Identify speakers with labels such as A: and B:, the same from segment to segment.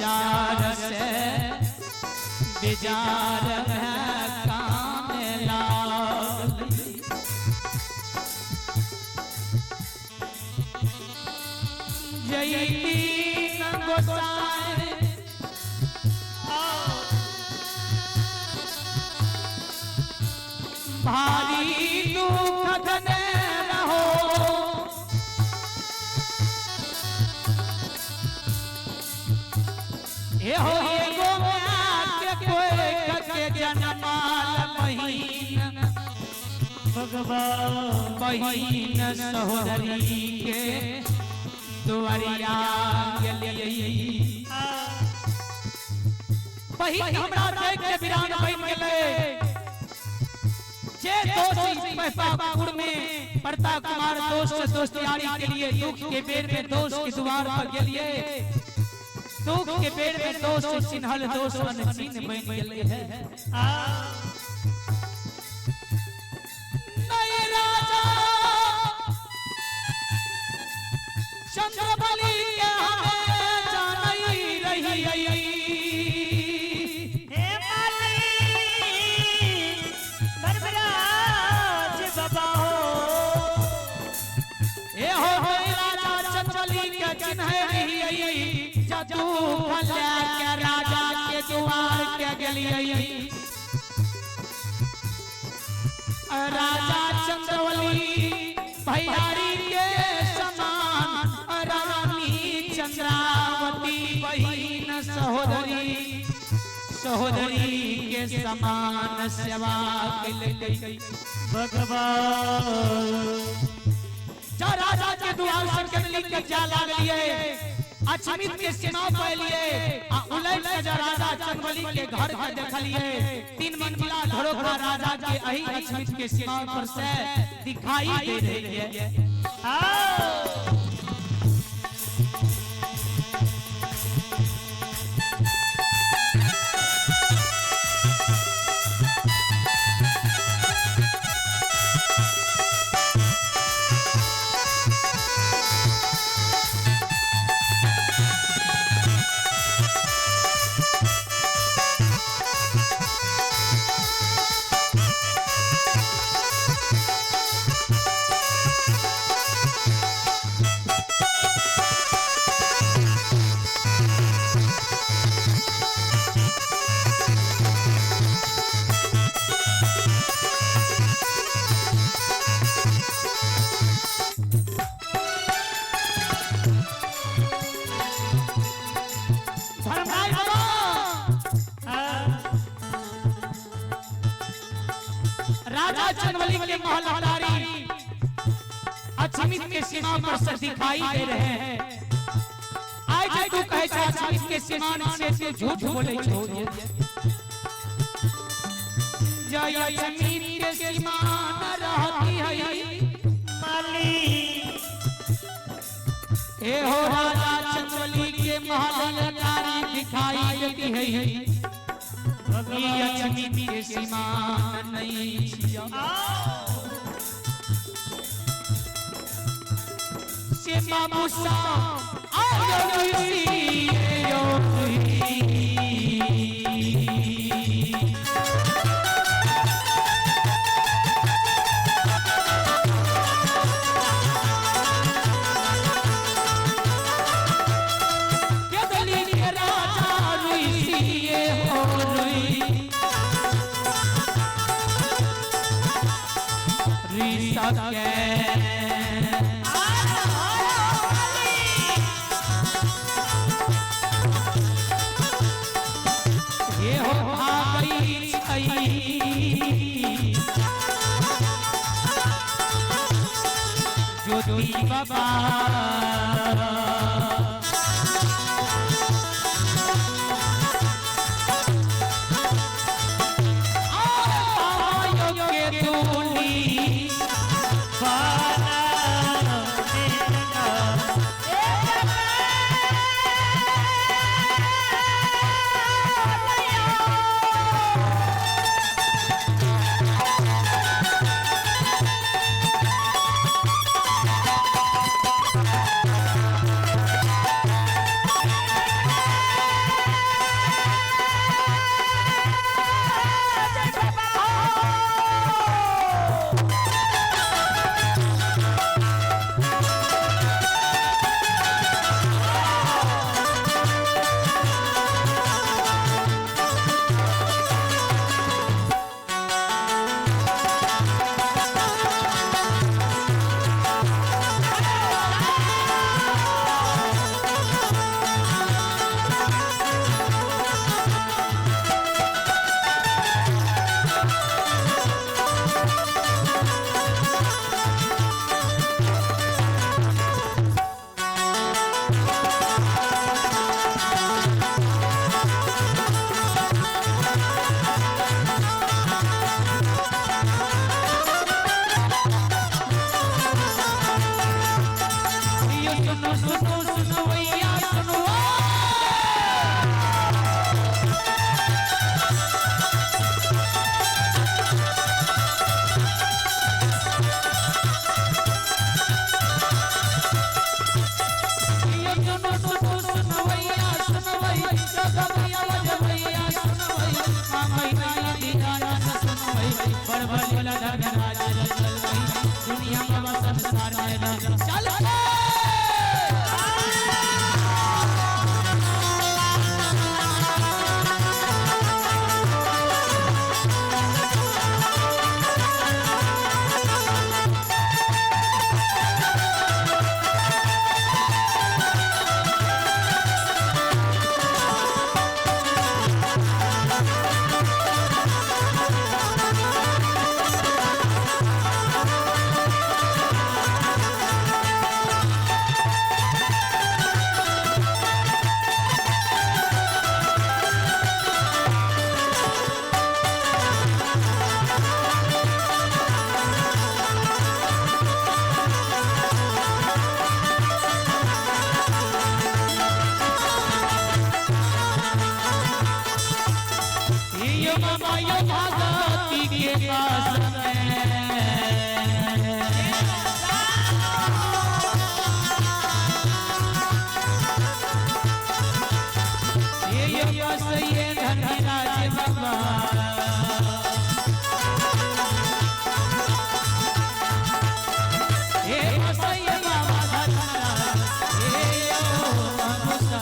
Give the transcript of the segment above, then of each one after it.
A: जार से बेजार है काने लागली। जयती न गोसाई भारी दुख धने रहो। ए हो एगो माय के कोई के जनमाल बहिन
B: भगवान
A: बहिन सहोदरी के दुआरिया गेलियै। बहिन हमरा देख के वीरान बन गेलै। जे दोषी पहपापुर में प्रताप कुमार दोस्त से दोस्तियारी के लिए दुख के बेर में दोस्त के द्वार पर गेलिए। दुख के बेर में दोस्त चिन्हल दोस्त अनचिन्ह बन गेलै है। नहीं राजा चंद्रबली के हमें जानई रही।
B: हे माली धर्मराज बाबा हो।
A: ए हो राजा चंद्रबली के चिन्ह रही। जदू फले के राजा के द्वार के गेलियै। राजा चंद्रबली भैयारी के समान रानी चंद्रावती बहिन सहोदरी सहोदरी के समान सेवा कैलकै।
B: भगवान
A: जा राजा के द्वार से केली के जा लागलियै। अछमित के सीमा पर लिए आ उलट के जा राजा चंद्रबली के घर के देखलिए। तीन मंजिला धरोहर राजा के अही अछमित के सीमा पर से दिखाई दे रही है। धर्मराज बाबा राजा चंद्रबली के महल अटारी अछमित के सीमा पर से दिखाई दे रहे हैं। आज जे तू कहे छे अछमित के सीमा से तू झूठ बोले छो। जय अछमित के सीमा न रहती है
B: माली
A: ए हो राजा चंद्रबली के महल अटारी दिखाई देती है। ई अछमित के सीमा नहीं छिया। सीमा मूसा आयो ऋषि यो केदली के राजा ऋषि ये हो रुई ऋषि के ये हो भागई छई ज्योति बाबा आयो के दूनी
B: बाला
A: आ संसार में चल यो मामा यो भगवती के पास में ये यो बस ये धनराज बाबा हे बस ये बाबा धनराज हे यो बाबूसा।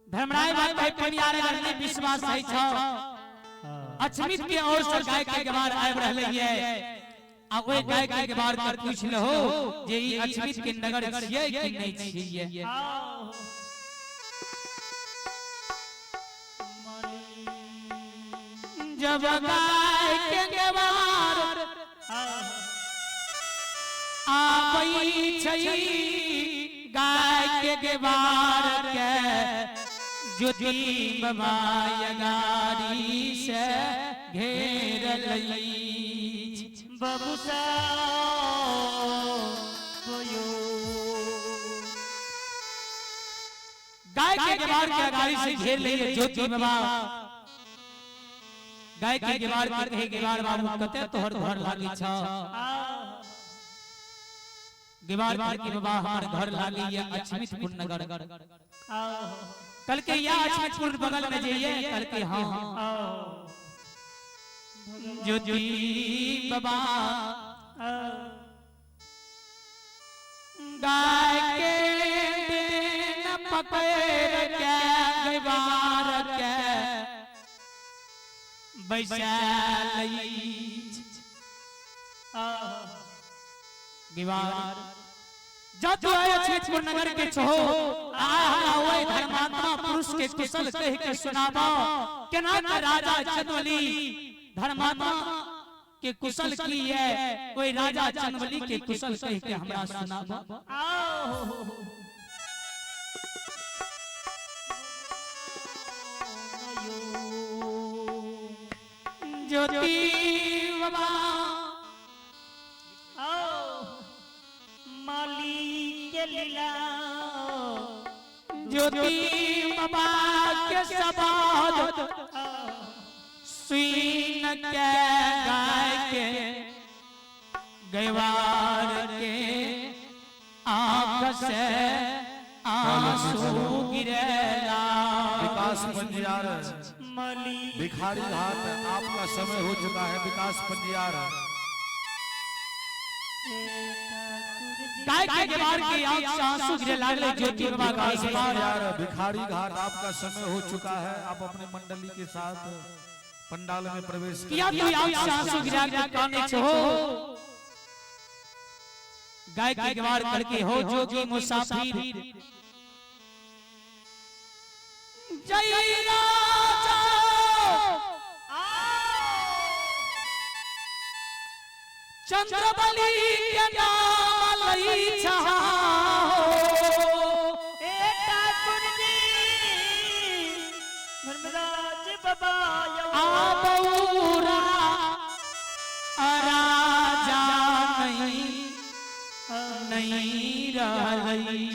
A: धर्मराय बात है पनियार रहने विश्वास है छ अचमित के और से गाय के गवार आबि रहले ये आ ओइ गाय के गवार पर पूछ लहो जे ई अचमित के नगर छियै कि नहीं छियै। जब गाय के गवार आबै छै गाय के गवार के ज्योति बाबा गाड़ी से घेर लई
B: बबुसा
A: गाय के गवार के गाड़ी से घेर लई ज्योति बाबा गाय के गवार के कहे गवार बाबू कते तोहर घर लागी छ गवार के बाबा हमर घर लागी ये अछमितपुर नगर। कल के या अछमितपुर बगल में जाइए कल के हां ज्योति बाबा गाय के दिन पकड़ के गवार के बैसा लई गवार जब तू आए अछमितपुर नगर के छहो आ हमरा ओए धर्मात्मा पुरुष के कुशल कह के सुनाबो केना के राजा चंदवली धर्मात्मा के कुशल की है ओए राजा चंदवली के कुशल कह के हमरा सुनाबो। ज्योति बाबा ज्योति बाबा के सबाद सुन के गाय के गवार के आंख से आंसू गिरेला।
C: विकास पंजियार भिखारी घाट आपका समय हो चुका है। विकास पंजियार
A: गाय के गेवार के आंख से आंसू गिरे लागले ज्योति बाबा
C: विकास
A: के बार।
C: पंजियार भिखारी घाट आपका समय हो चुका है, आप अपने मंडली के साथ पंडाल में प्रवेश
A: किया तू आंख से आंसू गिरा के काने छो गाय के गेवार करके हो जोगी मुसाफिर जय राजा चंद्रबली के नाम लई छहा
B: ए ठाकुर जी धर्मराज बाबा
A: आबौरा राजा नहीं नहीं रहलई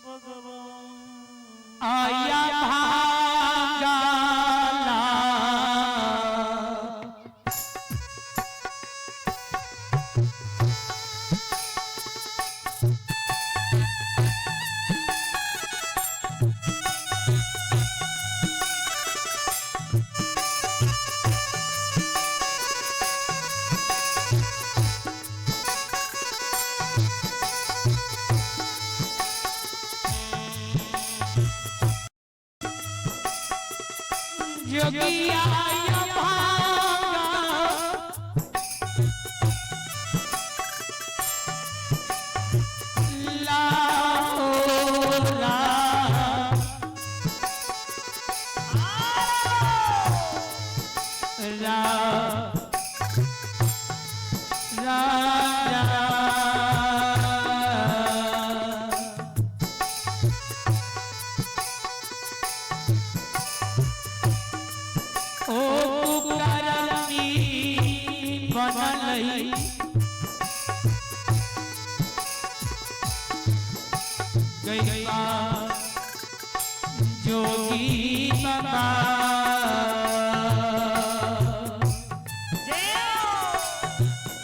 B: भगवान
A: आया भागाला जोगिया आया भागा लाओरा रा रा रा ओ कुकरमी बनलई गईबा जोगी बाबा
B: जय हो।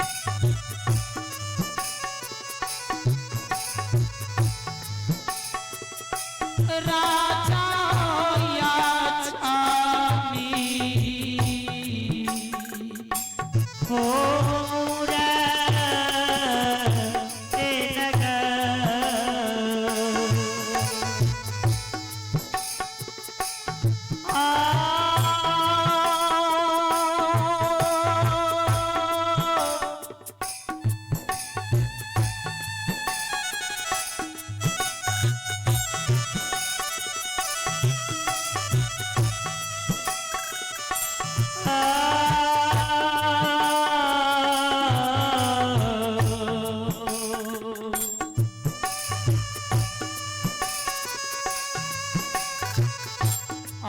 A: राजा याचामी
B: हो रे ए नगर आ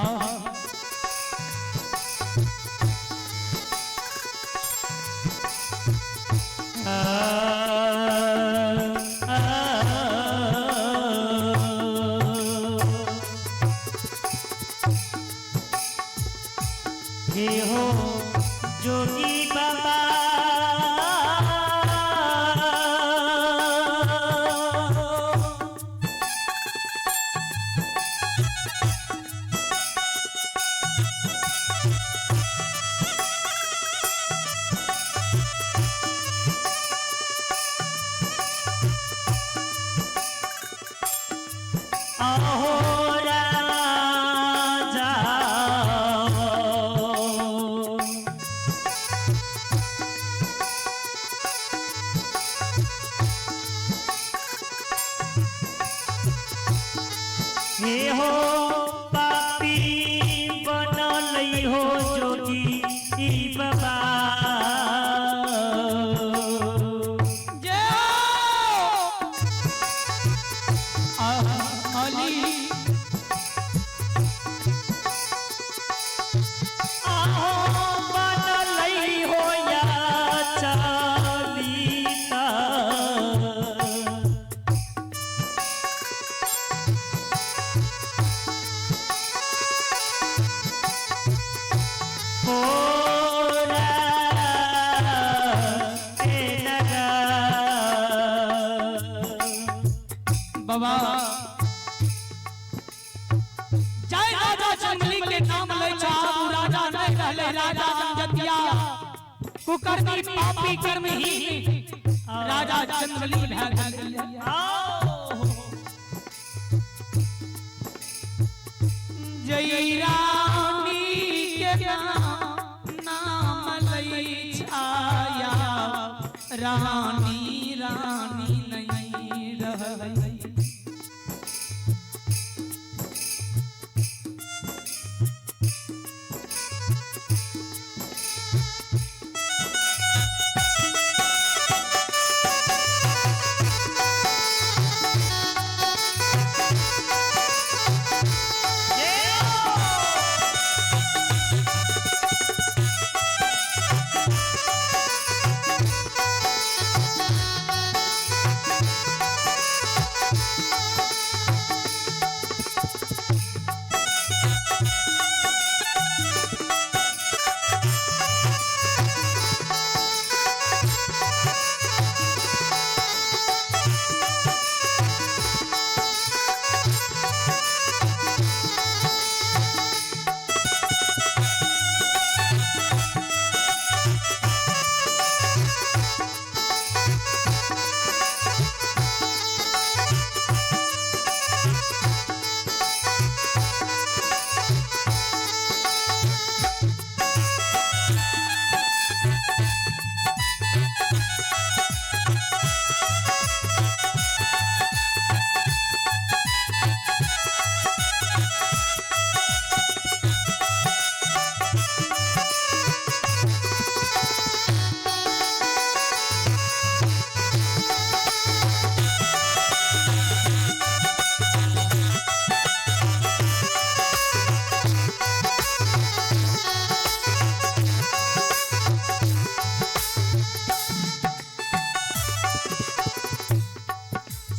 A: आहा
B: हे हो जोगी बाबा आहो राजा हे हो पापी बनलई हो जोगी ई बाबा
A: जय हो। आहा अली
B: आहो बनलई हो या चालीता हो रा ए नगर
A: बाबा जय राजा चंगली के नाम ले चाबू राजा नहीं रहले राजा जतिया कुकर्मी पापी कर्महीन। राजा चंद्रबली भए गेल। जय रानी के नाम लई छाया, रानी रानी नहीं रहई।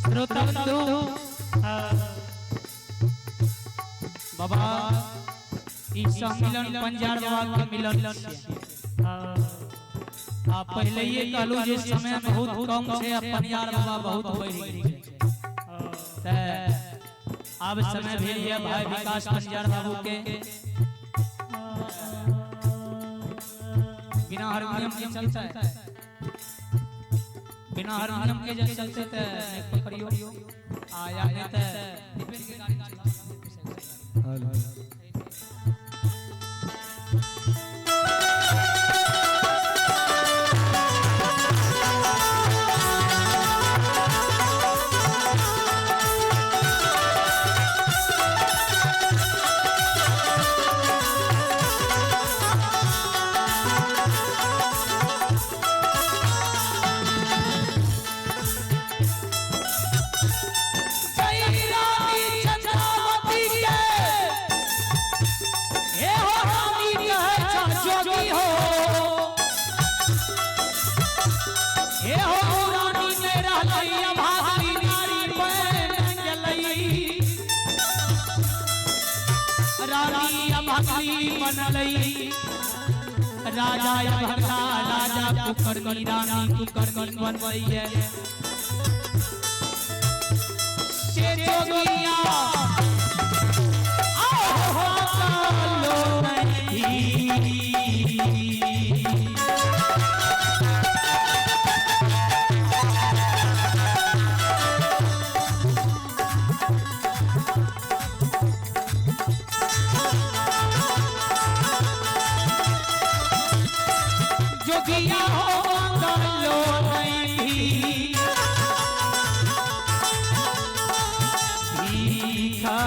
A: श्रोता बंधु बाबा, ई सम्मिलन पंजार बाबा के मिलन छियै। आ पहले ये कहलू जे समय बहुत कम छै आ पंजार बाबा बहुत बढ़ि गेल छै। ते आब समय भेल ये भाई विकास पंजार बाबू के बिना हारमोनियम के चलता है, बिना हारमोनियम के जब चलते ते पकड़ियो आ या नहीं ते दीपेश के गाड़ी चलाओ। जय रानी चंद्रावती के, हे हो रानी कहे जोगी हो, हे हो रानी ने रहलई अभागी नारी बन गेलई, रानी अभागी बनलई, राजा अभगला राजा कुकर्मी रानी कुकर्मी बनवैये। से जोगिया आहो कालो नहीं। जोगिया हो कालो नहीं। भीखा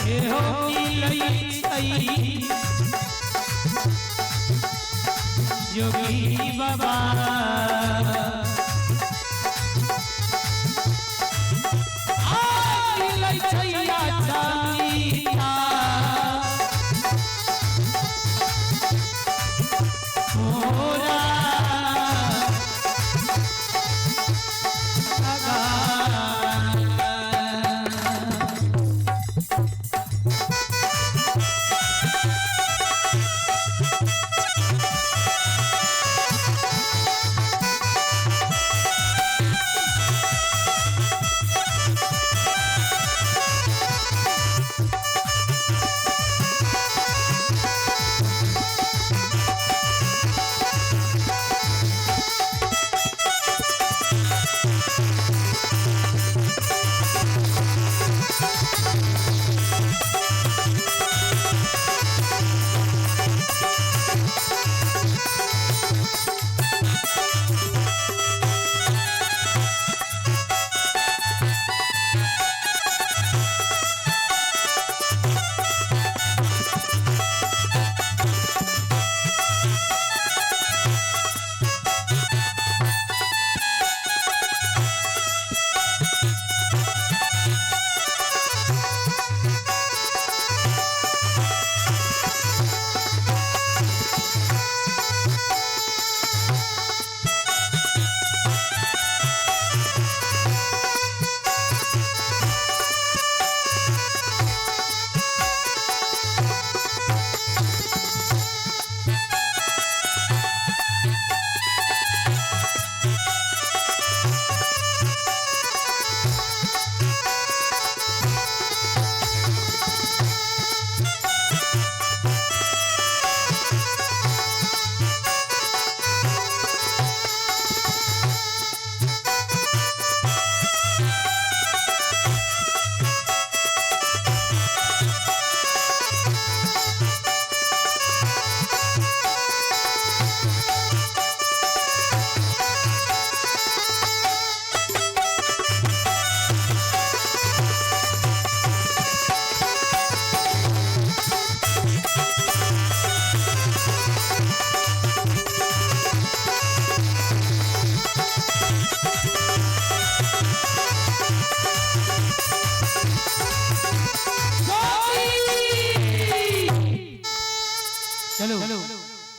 A: एहो मिलई छै जोगी बाबा, आ मिलई छै चांदीता मोरा अगा।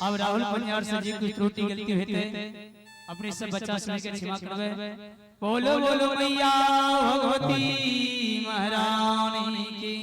A: अब राहुल पंजार से जी कुछ त्रुटि गलती हेतै, अपने सब बच्चा सुन के क्षमा करबै। बोलो बोलो मैया भगवती महारानी की।